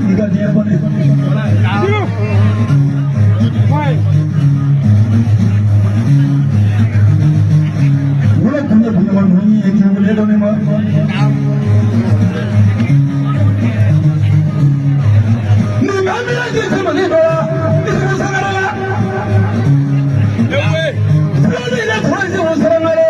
sigi ka diɲɛ kɔnɔ. Wolo kun ye bonya ninnu ye k'i wele dɔɔni ma. Nin bɛ mi ji sama ni dɔ la, i sigi sangare la. Filani ne kɔrɔ sigi sangare.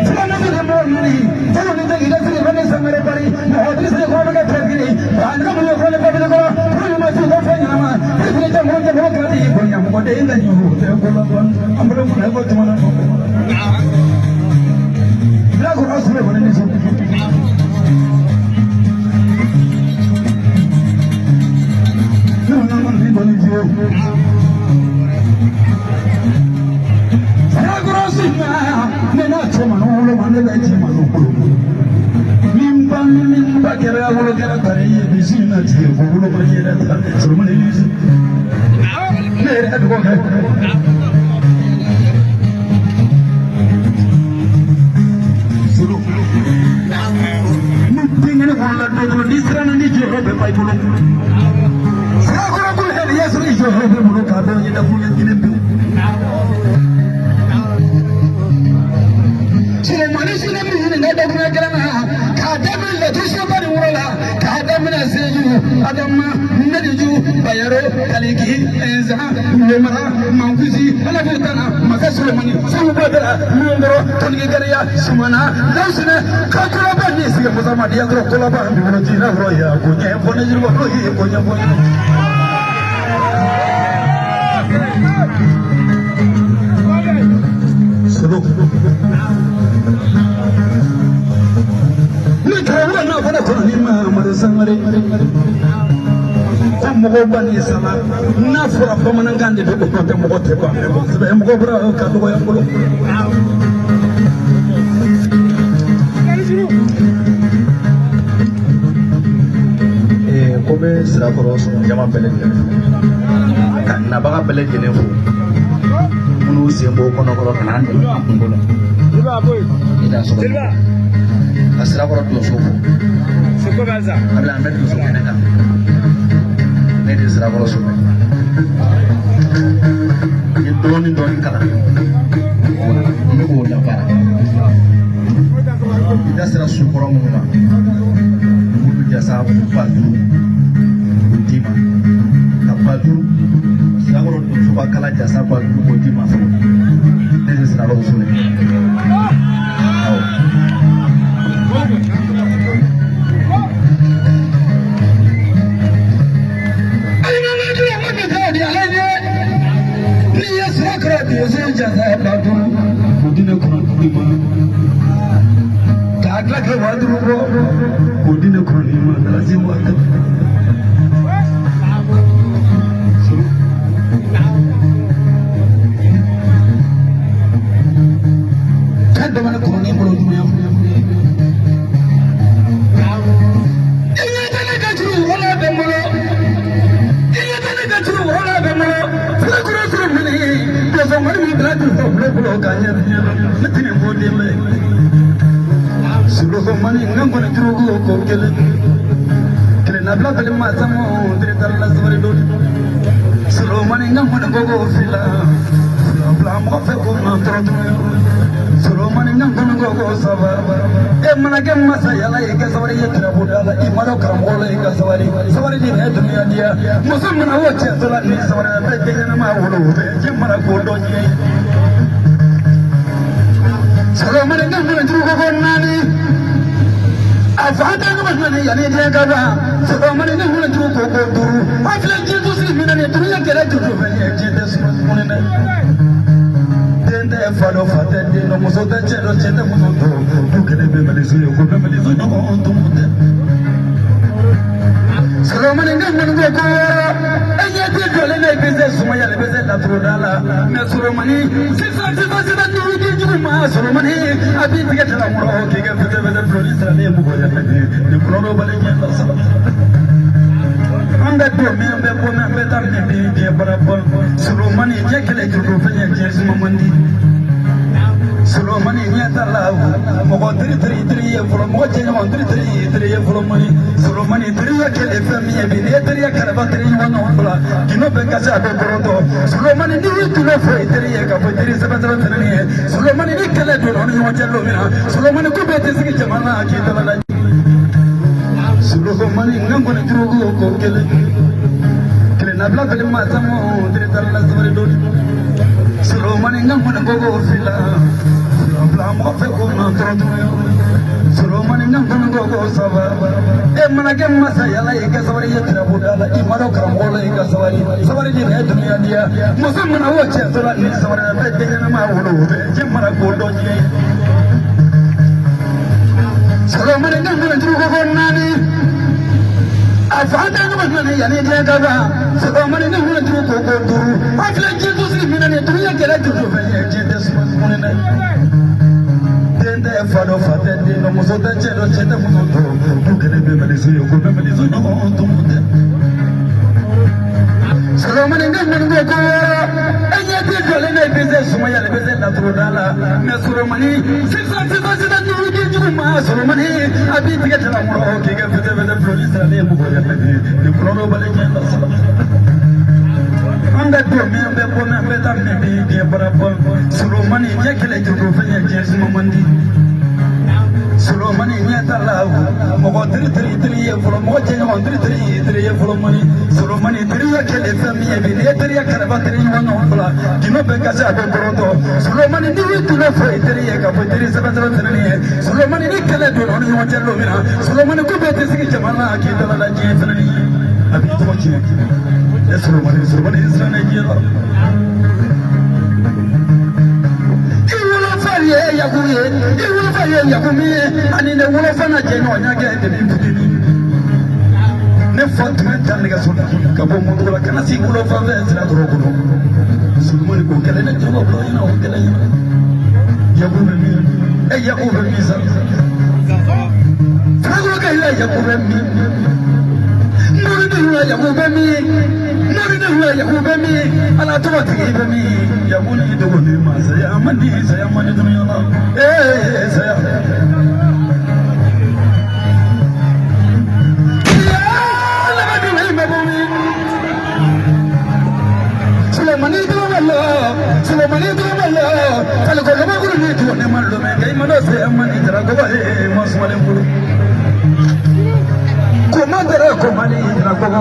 Filani ni mɔgɔ ninnu, fɔlɔ ni tɛ k'i ka sigi fɛn ni sangare bari. Mɔgɔ tɛ se k'o bɛ kɛ tɛrɛkiri. Wa ne ka mun ye kɔrɔ ni babili kɔrɔ, furu ni ma se ko fɛn ɲɛnama. Fili tɛ mɔgɔ tɛ mɔgɔ kan di bonya mɔgɔ den ka ɲugu tɛ ko la ban. An bolo mun na ko caman na. Bila kɔrɔ sɔrɔ kɔni ni so. Ne nana ni dɔnni fiyewu. Sirakɔrɔ si ma ne n'a cɛ ma wolo ma ne bɛ ci ma bolo. Ni n ba ni n ba kɛra wolo kɛra tari ye bi si na ci ko wolo ma yɛrɛ ta sɔrɔ ni si. Ne yɛrɛ dɔgɔ kɛ. Solo. Ni denkɛni wolola don dɔ n'i siranna ni jɔyɔrɔ bɛ ba i bolo. Sirakɔrɔ ko hɛrɛ i y'a sɔrɔ i jɔyɔrɔ bɛ bolo k'a dɔn i dakuruɲɛ kelen pewu. Solomani sinɛ min ɲininka dakuruɲɛ kelen na k'a daminɛ laturusoba ni woro la k'a daminɛ Seju Adama Nediju Bayero Kaliki Nzan Lomara Mankusi Alafu Tana Masa Solomani Segu Badara Lungɔrɔ Tɔnigi Gariya Sumana Dawusinɛ Kakuraba ni sigi Musa Madiya dɔrɔn kolaba bi bolo jina kɔrɔ ya ko ɲɛ fɔ ne jiri ko ye ko ɲɛ fɔ ne. Solo. Ni karamɔgɔ n'a fɔ ne kɔnɔ ni Mamadu Sangare ko mɔgɔw ba ni sama n'a fɔra bamanankan de bɛ o tɛ mɔgɔ tɛ ban mɛ kosɛbɛ mɔgɔ bɔra ka dɔgɔya n bolo. Ko bɛ Sirakɔrɔ jama bɛɛ lajɛlen fo ka nabaga bɛɛ lajɛlen fo minnu sen b'o kɔnɔkɔrɔ ka n'an dɛmɛ an kungo la i da sɔgɔ ka Sirakɔrɔ donso fo abila an bɛ donso kɛnɛ kan ne de ye Sirakɔrɔ so n ye dɔɔnin dɔɔnin kalan n bɛ k'o labaara i da sera sukɔrɔ minnu ma n b'olu jasa 5000 k'o d'i ma ka 5000 Sirakɔrɔ donso ka kala jasa 5000 k'o d'i ma fɔlɔ ne de ye Sirakɔrɔ so ye awɔ. N'i ye Sirakɔrɔ donso jasa 5000 k'o di ne kɔnɔ di ma k'a tila kɛ 5000 bɔ k'o di ne kɔnɔ ma dalasi 50,000. Kan dɔ bɛ ne kɔrɔnin bolo jumɛn i ɲɛ tɛ ne ka juru wala bɛ n bolo i ɲɛ tɛ ne ka juru wala bɛ n bolo Sirakɔrɔ sɔrɔ mini donso mali min bila juru bolo bolo k'a ɲɛ ne tɛ nin fɔ den bɛɛ Solomani n ka kɔni juru ko kelen kelen nabila bɛlɛ maa sama tere taara la sabali dɔɔni Solomani n ka kɔni ko ko fila fila fila mɔgɔ fɛ ko ma tɔɔrɔ tɔɔrɔ Solomani n ka kɔni ko ko saba e mana kɛ masa yala i ka sabali i ye tɛrɛbu da la i ma dɔn karamɔgɔ la i ka sabali sabali de bɛ dunuya diya muso mana o cɛ tɔ la ni sabali a bɛ den ɲɛnama wolo o bɛ cɛ mana k'o dɔn ɲɛ Solomani n ka kɔni juru ko ko naani a fa tɛ ɲɔgɔn jumɛn ni yanni diɲɛ ka ban Solomani ne kɔni juru ko ko duuru an filɛ diɲɛ to sigi min na nin dunuya kɛlɛ juru fɛn ye diɲɛ tɛ suma tuguni dɛ den tɛ fa dɔn fa tɛ den dɔn muso tɛ cɛ dɔn cɛ tɛ muso dɔn du kelen bɛ mali so ye ko bɛɛ mali so ɲɔgɔn tumu tɛ Solomani ne kɔni ko ko wɔɔrɔ e ɲɛ tɛ jɔlen na i bɛ se sumaya la i bɛ se laturuda la mɛ Solomani sisan sisan sisan n'i y'i jugu ma Solomani a b'i tigɛ tɛna mɔrɔ k'i kɛ fɛsɛfɛsɛ bulon sirannen mɔgɔ ya ni kɔlɔlɔ bali ɲɛ la saba an bɛ don min an bɛ bɔ min an bɛ taa min bi diɲɛ bara ban Solomani diɲɛ kɛlɛ juru fɛn ye diɲɛ suma man di. Solomani ɲɛ t'a la mɔgɔ teri teri teri ye fɔlɔ mɔgɔ jɛɲɔgɔn teri teri teri ye fɔlɔ mani Solomani teriya kɛlen fɛn min ye bi n'i ye teriya kɛlɛba teri ɲɔgɔn ɲɔgɔn dɔ la gindo bɛ kasi a bɛ kɔrɔtɔ Solomani n'i y'i tulo fɔ i teri ye k'a fɔ teri sɛbɛ sɛbɛ fɛnɛ ye Solomani ni kɛlɛ donna aw ni ɲɔgɔn cɛ don min na Solomani ko bɛɛ tɛ sigi jama na k'i dala la Solomani n ka kɔni juruko ko kelen kelen nabila fili maa sama teri t'a la sabali dɔɔni Solomani n ka kɔni ko fila fila mɔgɔ fɛ ko na tɔɔrɔ tɔɔrɔ Solomani n ka kɔni ko saba e mana kɛ masa yala i ka sabali ye tirabu da la i ma dɔn karamɔgɔ la i ka sabali sabali de bɛ dunuya diya muso mana wo cɛ sɔrɔ ni sabali la bɛɛ den ɲɛnama wolo bɛɛ cɛ mana ko dɔn diɲɛ Solomani n ka kɔni juruko ko naani a fa tɛ ɲɔgɔn jumɛn ni yanni diɲɛ ka ban Solomani ni kɔni juruko ko duuru an filɛ diɲɛ sigi min na nin ye dunuya gɛlɛn juru fɛn ye diɲɛ tɛ suma tuguni dɛ den tɛ fa dɔn fa tɛ den dɔn muso tɛ cɛ dɔn cɛ tɛ muso dɔn du kelen bɛ maliso ye ko bɛɛ maliso ɲɔgɔn tumu tɛ Solomani ni kɔni ko ko wɔɔrɔ e ɲɛ tɛ jɔlen na i bɛ se sumaya la i bɛ se laturu da la mɛ Solomani sisan sisan sisan n'i k'i jugu ma Solomani a b'i tigɛ jala mɔrɔ k'i kɛ fɛtɛfɛtɛ filoli siralen mɔgɔ yɛrɛ ni kɔlɔlɔ bali diɲɛ la saba an bɛ don min an bɛ bɔ min an bɛ taa min bi diɲɛ bara bɔ Solomani ɲɛ kɛlɛ juru fɛn ye diɲɛ suma man di Solomani ɲɛ t'a la mɔgɔ teri teri teri ye fɔlɔ mɔgɔ jɛɲɔgɔn teri teri teri ye fɔlɔ mani Solomani teriya kɛlen fɛn min ye bi n'i ye teriya kɛlɛba teri ɲɔgɔn ɲɔgɔn dɔ la gindo bɛ kasi a bɛ kɔrɔtɔ Solomani n'i y'i tulo fɔ i teri ye k'a fɔ teri sɛbɛ sɛbɛ fɛnɛ ye Solomani ni kɛlɛ donna aw ni ɲɔgɔn cɛ don min na Solomani ko bɛɛ tɛ sigi jama na k'i dala la diɲɛ fɛnɛ ye a b'i tɔgɔ tiɲɛ ne Solomani Solomani siranna diɲɛ la i wolofa ye yaku ye i wolofa ye yaku min ye ani ne wolofa na jɛɲɔgɔnya kɛ depuis fitinin ne fa tun bɛ taa nɛgɛso la ka bɔ moto la ka na se wolofa fɛ sira dɔrɔn kɔnɔ Solomani ko kɛlɛ ne jɔn bila ɲɛna o kɛlɛ ɲɛna yaku bɛ min e yaku bɛ min sa Farakɔrɔ ka yira yaku bɛ min Moridenw la yaku bɛ min Moridenw la yaku bɛ min Ala tɔgɔ tigi bɛ min yaku ni dogo ni ma saya man di saya man di dunuya la ee saya. Solomani dɔrɔn Solomani dɔrɔn kaliko kabakuru ni tugu ne ma lomɛ nka i ma dɔ se man di jara kɔba ye ma sumalen bolo koma dara koma ni jara kɔba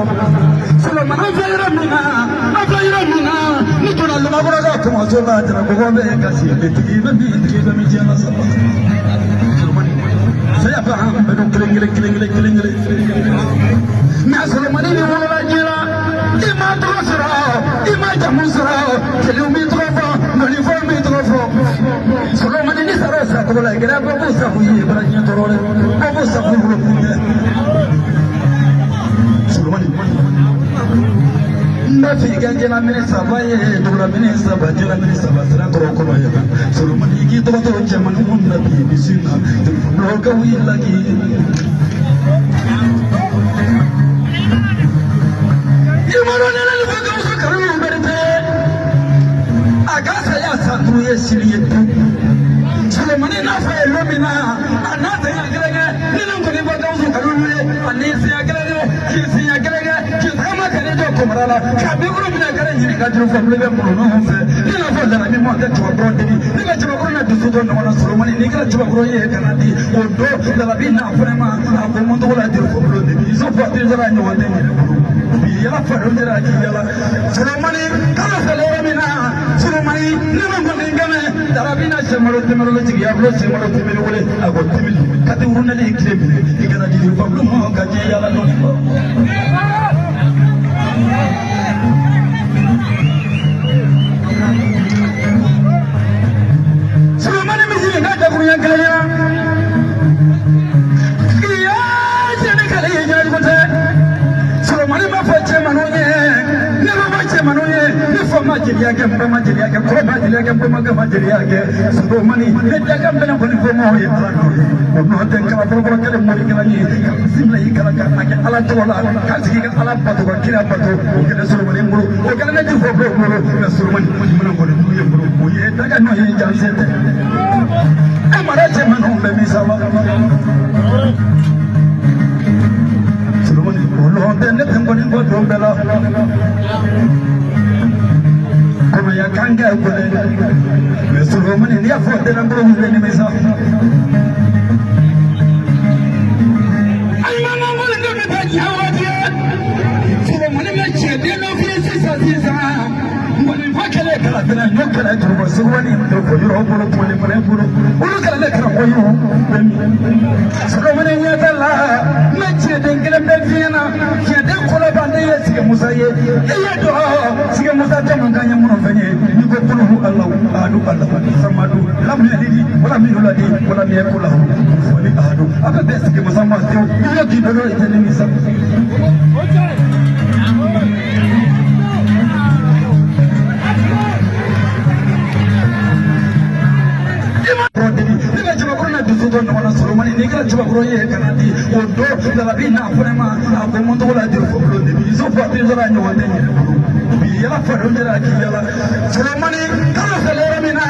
Solomani an filɛ yɔrɔ min na an filɛ yɔrɔ min na ni donna lumakɔrɔ ka kɔmɔso la jara kɔba bɛ kasi bɛ tigi bɛ min tigi bɛ min diɲɛ la sa Solomani saya bɛ an bɛ don kelen kelen kelen kelen kelen kelen mɛ Solomani ni wolola diɲɛ la i ma tɔgɔ sɔrɔ i ma jamu sɔrɔ jeliw b'i tɔgɔ fɔ mɔnifɔ b'i tɔgɔ fɔ Solomani ni sara o sara tɔgɔ la gɛlɛya bɔ ko safu ye bara diɲɛ tɔɔrɔ dɛ bɔ ko safu wolo kun tɛ Solomani n b'a f'i ka jɛnamini saba ye dugulamini saba jɛnamini saba sira kɔrɔ kɔrɔ ye Solomani k'i tɔgɔ to cɛmanin mun na bi bisi na lɔkɛ wuli k'i i ma dɔn ne la ni fɛn gawusu kanu bɛrɛ a ka saya san duuru ye sini ye du Solomani n'a fɔ ye don min na a n'a senya kelen kɛ ne ni kɔni bɔ gawusu kanu ye a ni senya kelen kɛ k'i senya kelen kɛ k'i tagama ka ne jɔ kɔmara la k'a bikuru minɛ ka ne ɲininka juru fɔ bɛ mɔnɔ fɛ ne n'a fɔ larabi ma tɛ cɛbakɔrɔ deli ne ka cɛbakɔrɔ na dusu dɔ ɲɔgɔn na Solomani n'i kɛra cɛbakɔrɔ ye ka na di o don larabi n'a fɔ ne ma a ko mun tɔgɔ la juru fɔ bolo debi iso fɔ tɛ sara ɲɔgɔn tɛ yɛrɛ bolo bi yala fa dɔ jɛra k'i yala Solomani kalo fɛlɛ yɔrɔ min na Solomani ne ma kɔni kɛmɛ larabi na sɛmalo tɛmɛrɛ jigiya bolo sɛmalo tɛmɛrɛ wele a ko tɛmɛli ka tɛ wurunɛli tile minɛ i kana jiri fɔ bolo ma ka diɲɛ yala dɔɔni bɔ. Solomani bɛ sigi ka dakuruɲɛ kelen ɲɛna. Iya jɛnɛ kale ye ɲɛnajugu tɛ. Solomani b'a fɔ cɛmaninw ye ne b'a fɔ cɛmaninw ye ne fa ma jeliya kɛ, n ba ma jeliya kɛ, kɔrɔ ma jeliya kɛ, n balimakɛ ma jeliya kɛ. Solomani, ne daga bɛnɛ kɔni fɔ maaw ye Ala nɔ ye. O nɔ tɛ kala fɔlɔfɔlɔ kɛlɛ morikɛla ye ka bisimila i kala ka a kɛ Ala tɔgɔ la, ka sigi ka Ala bato, ka kira bato. O kɛlɛ Solomani bolo, o kɛlɛ ne ji fɔ bolo. Mɛ Solomani mana kɔni n'u ye bolo, o ye daga nɔ ye, janse tɛ. E mara cɛmanninw bɛ min saba. Solomani, o lɔn tɛ ne tɛ kɔni bɔ don bɛɛ la. Kɔnɔya kan kɛ gɛlɛn. Mɛ Solomani, n'i y'a fɔ dɛnɛnkolo bɛ nimisa. Alimami wale ne bɛ taa diɲɛ waati ye. Solomani bɛ cɛ den dɔ f'i ye sisan sisan. Nkɔnifɔ kɛlɛ kala fɛnɛ ɲɔ kɛlɛ jurubɔ seguwani fɔ yɔrɔ bolo kumali fana bolo. Olu kɛlɛ ne karamɔgɔ ye o bɛ min. Solomani ɲɛ t'a la. N bɛ cɛ den kelen bɛ fiɲɛ na. Fiɲɛden kɔlɔba ne ye Sigi Musa ye. I ye dɔ Sigi Musa caman kan ye minnu fɛn ye. N'i ko kuluhu Alahu ahadu Alahu samadu lam yalidi wala yuladi wala yakul lahu kufuwan ahadu. A bɛ bɛn Sigi Musa ma tewu. I ye k'i dɔ i tɛ nimisa. Ne bɛ cɛbakɔrɔ na dusu dɔ ɲɔgɔn na. Solomani, n'i kɛra cɛbakɔrɔ ye ka na di o dɔ lalabi n'a fɔ ne ma a ko mun tɔgɔ la jeli fɔ bolo de bi so fɔ a tɛ sɔrɔ a ɲɔgɔn tɛ yɛrɛ bolo bi yala fa dɔ jɛra k'i yala. Solomani, kalo fɛ yɔrɔ min na,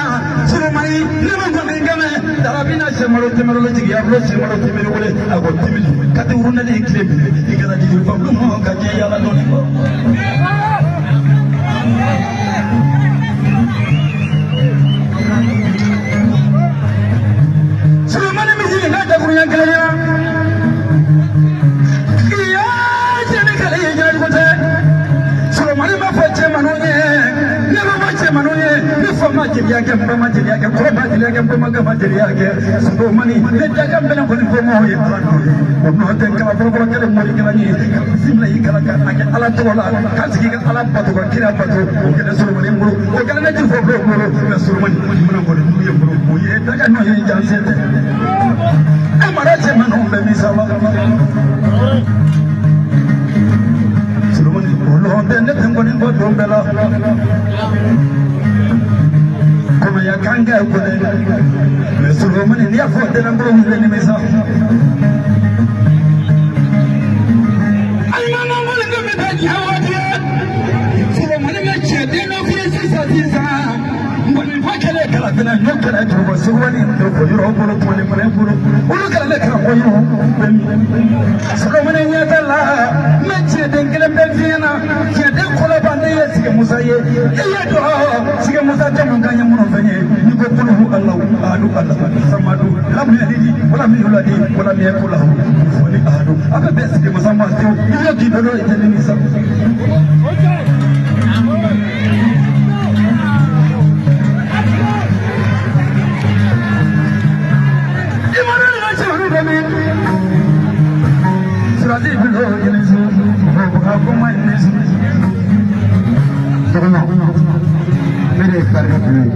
Solomani, ne ma kɔni kɛmɛ lalabi na sɛmaro tɛmɛrɔ la jigiya bolo sɛmaro tɛmɛrɛ wele a ko timili ka ti wurunɛli tile minɛ i kana jigin fa bolo mɔ ka jɛ yala dɔɔni kɔ. Solomani bɛ sigi n'a dakuruɲɛ kelen ɲɛna. Iya jɛnɛ kɛlɛ ye jɛnɛ tɛ. Solomani b'a fɔ cɛmaninw ye, ne b'a fɔ cɛmaninw ye, ne fa ma jeliya kɛ, n ba ma jeliya kɛ, kɔrɔ ma jeliya kɛ, n balimakɛ ma jeliya kɛ. Solomani, ne daga bɛnɛ kɔni fɔ maaw ye Ala nɔ ye. O nɔ tɛ kala fɔlɔfɔlɔ kɛlɛ morikɛla ye ka bisimila i kala ka a kɛ Ala tɔgɔ la, ka sigi ka Ala bato, ka kira bato. O kɛlɛ Solomani bolo, o kɛlɛ ne ji fɔ bolo. Mɛ Solomani mana kɔni n'u ye bolo, o ye daga nɔ ye, janse tɛ. E mara cɛmaninw bɛ min saba. Solomani, o lɔn tɛ ne tɛ kɔni bɔ don bɛɛ la. Kɔnɔya kan kɛ gɛlɛn. Mɛ Solomani, n'i y'a fɔ dɛnɛnkolo bɛ nimisa. Alimami wale ne bɛ taa diɲɛ waati ye. Solomani bɛ cɛ den dɔ f'i ye sisan sisan. Nkɔnifɔ kɛlɛ kala fɛnɛ ɲɔ kɛlɛ jurubɔ seguwani fɔ yɔrɔ bolo kumali fana bolo. Olu kɛlɛ ne karamɔgɔ ye o bɛ min. Solomani ɲɛ t'a la. N bɛ cɛ den kelen bɛ fiɲɛ na. Fiɲɛden kɔlɔba ne ye Sigi Musa ye. I ye dɔ Sigi Musa caman kan ye minnu fɛn ye. N'i ko kuluhu Alahu ahadu Alahu samadu lam yalidi wala yuladi wala yakul lahu kufuwan ahadu. A bɛ bɛn Sigi Musa ma tewu. I ye k'i dɔ i tɛ nimisa. I ma dɔn ka cɛwlu bɛ min. Surasi bilo yɛlɛsi mɔgɔ kuma yɛlɛsi. Tɔgɔma, ne de ye Farida Kulu ye.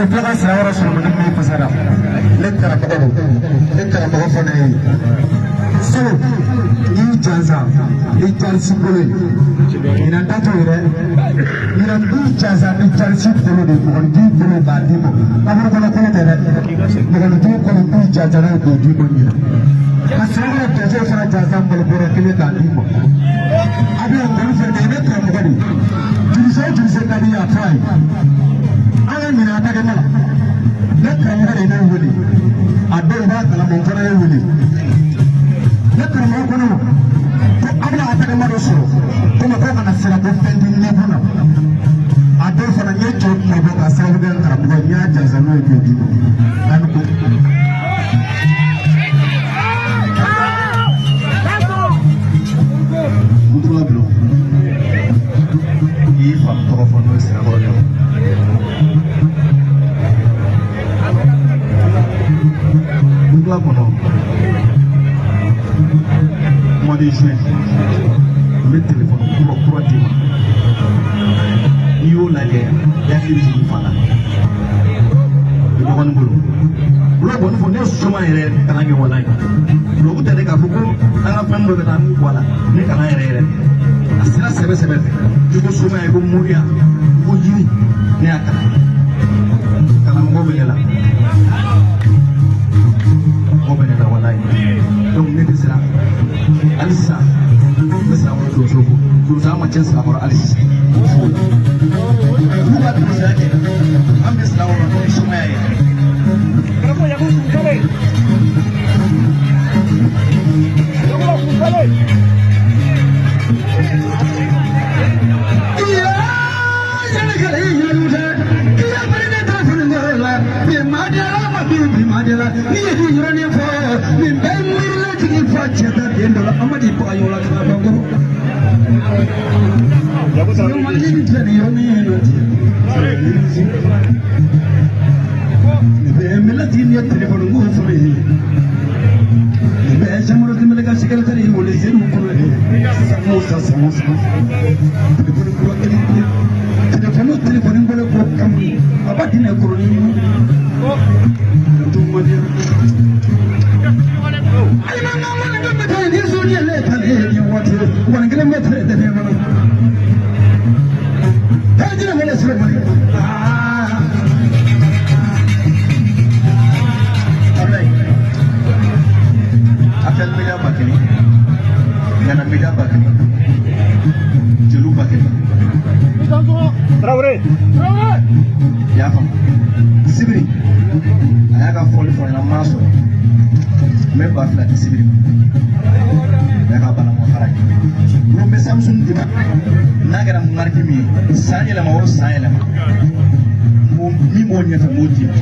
I filɛ ka sira wɛrɛ sɔrɔ min fasara. Ne karamɔgɔ don, ne karamɔgɔ fana ye. So, n'i y'i jansa, ni jalisi bolo ye. Ɲinan ta t'o ye dɛ. Ɲinan b'i jansa ni jalisi bolo de ye, mɔgɔninfin bolo b'a d'i ma. Kaburu kɔnɔ kolo tɛ dɛ. Mɔgɔninfin kɔnɔ b'i jansa n'a ye k'o d'i ma ɲinan. Ka sira wɛrɛ donso fana jansa malo bɔrɛ kelen k'a d'i ma. A bɛ yan nkɔni fɛnɛ kɛ, ne karamɔgɔ de ye. Juruse o juruse ka di ye a fɔ a ye. An ka ɲinɛ a ta kɛ la. Ne karamɔgɔ de ye ne wele. A dɔw b'a kalama, n fana ye wele. Ne karamɔgɔ ko ne ma ko a bɛna a tɛgɛma dɔ sɔrɔ ko ma ko kana siran ko fɛn tɛ ɲɛkun na. A dɔw fana n ye cɛw kuma bɔ ka sababu kɛ n karamɔgɔ ye, n y'a jansa n'o ye k'o d'i ma. A ni ko. N tɔgɔ i y'i fa tɔgɔ fɔ n'o ye Sirakɔrɔ ye. N kɔnɔ mois de juin, n bɛ telefɔni kura kura d'i ma. N'i y'o lajɛ, i hakili bɛ jigin i fa la. I dɔgɔnin bolo. Olu kɔni fɔ ne ye soma yɛrɛ kalan kɛ walayi. Duloki tɛ dɛ k'a fɔ ko an ka fɛn dɔ bɛ taa an b'u bɔ a la. Ne kalan yɛrɛ yɛrɛ. A sera sɛbɛ. sɛbɛ sɛbɛ fɛ. I ko somaya, i ko moriya, i ko yiri, ne y'a kalan. Karamɔgɔ bɛ ne la, mɔgɔ bɛ ne la walayi. Donc ne tɛ siran hali sisan, n bɛ Sirakɔrɔ donso fo. Donsoya ma tiɲɛ Sirakɔrɔ hali sisan. O fo n'u ka donsoya kɛ, an bɛ Sirakɔrɔ n'o ye somaya ye. Ni ye di yɔrɔnin fɔ nin bɛɛ miirila jigin fɔ cɛ tɛ den dɔ la Amadi Bagayogo la ka ban kɔrɔ. Nin filɛ nin yɔrɔnin ye nɔ ten. Nin bɛɛ miirila jigin ni ye telefɔni ko fɔ ne ye. Nin bɛɛ Samaro Dembele ka secrétaire ye wele Seydou Kolo ye. San o san san o san. Telefɔni kura kelen kelen. Telefɔni telefɔni bolo ko kam a b'a di ne kɔrɔ ni Appel media ba kelen, Ghana media ba kelen, jeliw ba kelen. Traoré. I y'a faamu? Sibiri a y'a ka fɔli fɔ n ɲɛna, n m'a sɔrɔ, n bɛ 2000 di sibiri ma. A y'a ka banakɔ fara ye. N ko n bɛ Samsung d'i ma, n'a kɛra marque min ye, san yɛlɛma o san yɛlɛma, n ko min b'o ɲɛfɛ, n b'o d'i ma.